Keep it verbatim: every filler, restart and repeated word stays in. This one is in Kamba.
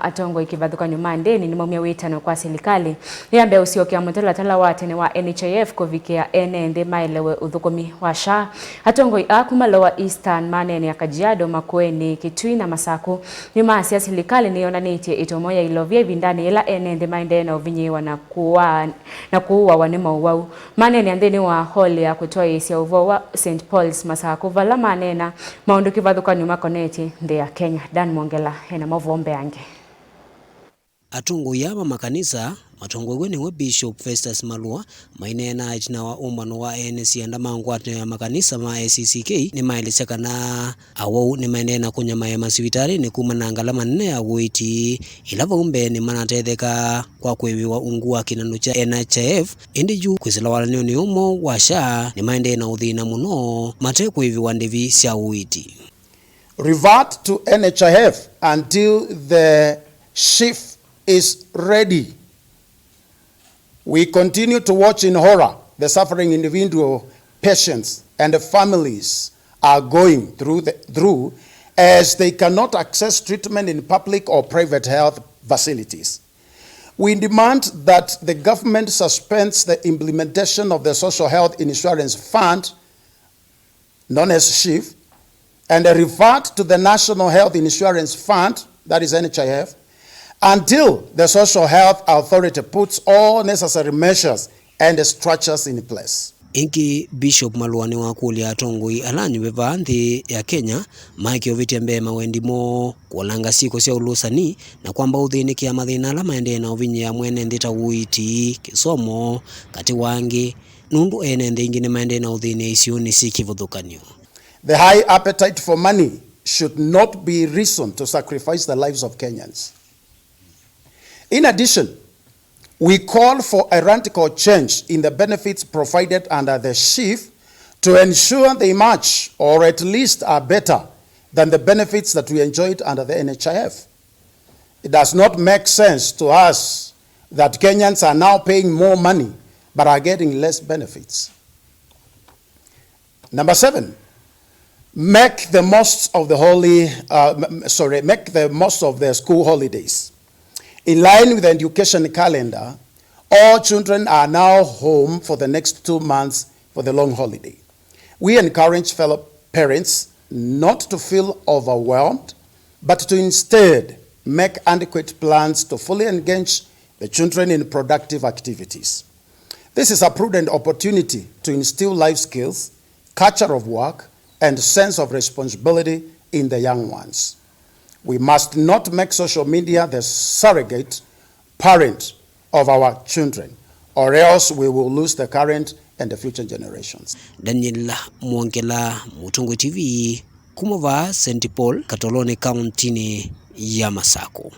Atongoi kĩvathũkany'o ma ndĩni nĩmaumya wĩtano kwa silikalĩ yambe ũsyokea mũtalatala wa tene wa N H I F kũvikĩa ene nthĩ maelewe ũthũkũmi wa SHA. Atongoi aa kuma Lower Eastern maneenea Kajiado, Makueni, Kitui na Masaku nĩmaasya silikalĩ nĩyonanĩtye ĩtomo ya ilovya ĩvindanĩ yĩla ene nthĩ maendee na ũvinyĩĩwa na kũaa na kũũawa nĩ mauwau. Maneenea nthĩnĩ wa hall ya kũtwaĩĩsya ũvoo wa Saint Paul's Masaku, vala maneena maũndũ kĩvathũkany'o makonetye nthĩ ya Kenya. Dan Mwongela ena maũvoo mbeange. Atongoi aa ma makanisa, matongoew'e nĩwe Bishop Festus Malua, maineena ĩtina wa ũmbano wa ene syanda ma ngwatanĩo ya makanisa ma A C C K, nĩmaelesya kana awau nĩmaendee na kũnyamaĩa masivitalĩnĩ kumana na ngalama nene ya ũiiti, ĩla vau mbeenĩ manatetheka kwa kũĩvĩwa ungu wa kĩnandũ kya N H I F, ĩndĩ yu kwĩsĩla walanĩonĩ ũũ mwaũ wa SHA, nĩmaendee na ũthĩna mũno mate kũĩvĩwa ndĩvi sya ũiiti. Revert to N H I F until the SHIF is ready. We continue to watch in horror the suffering individual patients and the families are going through, the, through as they cannot access treatment in public or private health facilities. We demand that the government suspends the implementation of the Social Health Insurance Fund, known as SHIF, and revert to the National Health Insurance Fund, that is N H I F, until the Social Health Authority puts all necessary measures and structures in place. Ĩngĩ, Bishop Malua nĩwakũlya atongoi ala anyuve vaa nthĩ ya Kenya maeke ũvĩtya mbee mawendi moo, kũolanga syĩko sya ũlũsani, na kwamba ũthĩnĩkĩa mathĩna ala maendee na ũvinyĩĩa mwene nthĩ ta ũiiti, kĩsomo, katĩ wa angĩ, nũndũ ene nthĩ ingĩ nĩmaendee na ũthĩnĩa isionĩ syĩ kĩvathũkany'o. The high appetite for money should not be reason to sacrifice the lives of Kenyans. In addition, we call for a radical change in the benefits provided under the SHIF to ensure they match or at least are better than the benefits that we enjoyed under the N H I F. It does not make sense to us that Kenyans are now paying more money but are getting less benefits. Number seven, make the most of the holy, uh, m-, m-, sorry, make the most of the school holidays. In line with the education calendar, all children are now home for the next two months for the long holiday. We encourage fellow parents not to feel overwhelmed, but to instead make adequate plans to fully engage the children in productive activities. This is a prudent opportunity to instill life skills, culture of work, and sense of responsibility in the young ones. We must not make social media the surrogate parent of our children, or else we will lose the current and the future generations. Daniel Mwongela, Mũtongoi T V, kuma vaa Saint Paul, Katoloni, kauntinĩ ya Masako.